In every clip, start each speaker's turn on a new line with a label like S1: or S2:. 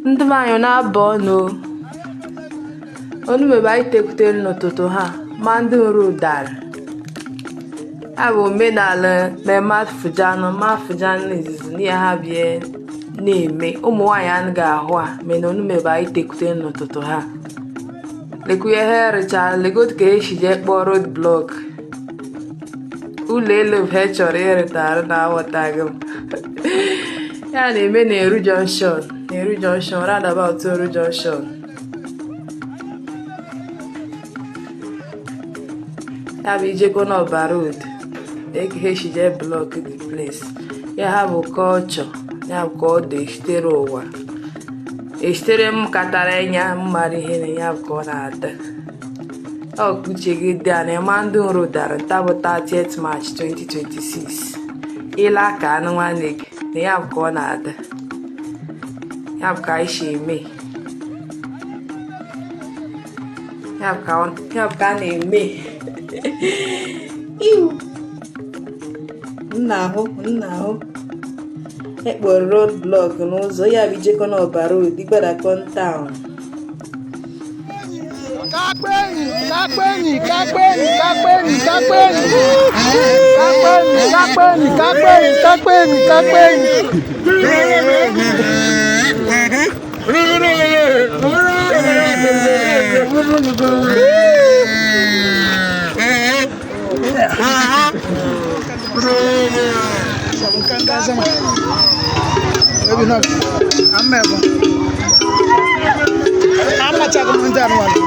S1: Ndị be anyị na-abọ ọnụ onumebe anyị tekutere n'ụtụtụ ha ma ndị nru ụdara ya bụ omenala mmemme afụjanụ ma afụjanụ izizi na ya ha bie na-eme ụmụ nwaanyị anaghị ahụ a mena onumebe anyị tekutere n'ụtụtụ ha lekwa ihe rịchara legodu ka esi jee kpọọ road block ụlọ elu ha chọrọ ịrịta arụ na aghọtaghị m ya na-eme na Eru Junction, na Eru Junction, roundabout Eru Junction. Ya bụ ijekwa n'Ọba Road eke ha si jee block the place. Ya ha bụ culture, ya bụ ka ọ dị esitere ụwa esitere m katara anya mmadụ ihe na ya bụ ka ọ na-adị. Ọ ka uche gị dị a na-ema ndị nro dara nta bụ 30th March 2026 ịla ka anụ nwanne gị na ya bụ ka ọ na-adị, ya bụ ka anyị si eme, ya bụ ka a na-eme. Iwu nna ahụ nna ahụ ekporo road block n'ụzọ ya bụ ijekọ n'Ọba Road Igbadakon town.
S2: Kápẹ́yìn kápẹ́yìn kápẹ́yìn kápẹ́yìn kápẹ́yìn kápẹ́yìn kápẹ́yìn kápẹ́yìn kápẹ́yìn kápẹ́yìn. Amachaghị m ndị anụmanụ.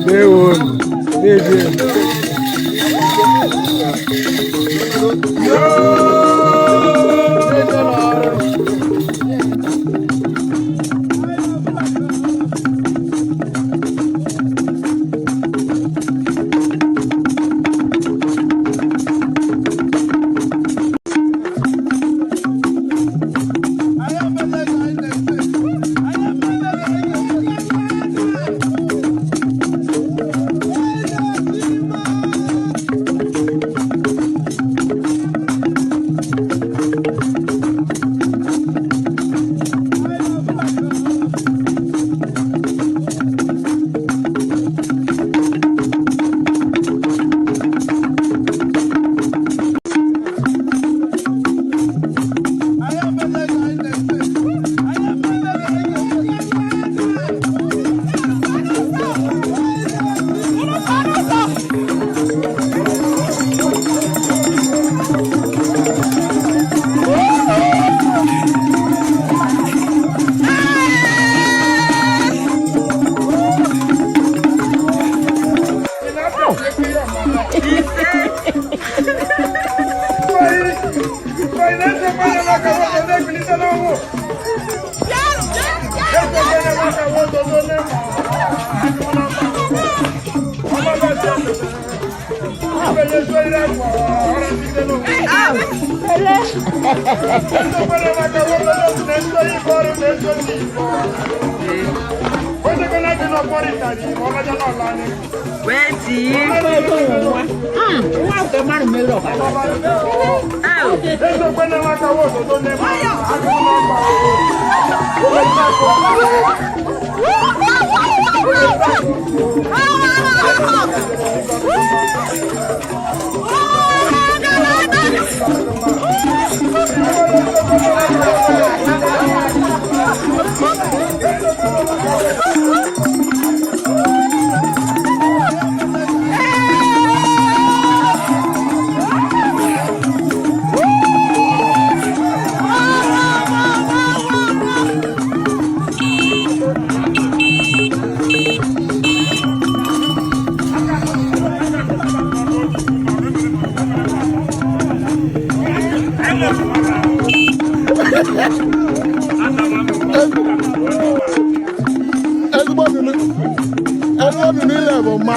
S2: Ndewo. Ndewo. Ezigbo nnụnụ ile bụ mma.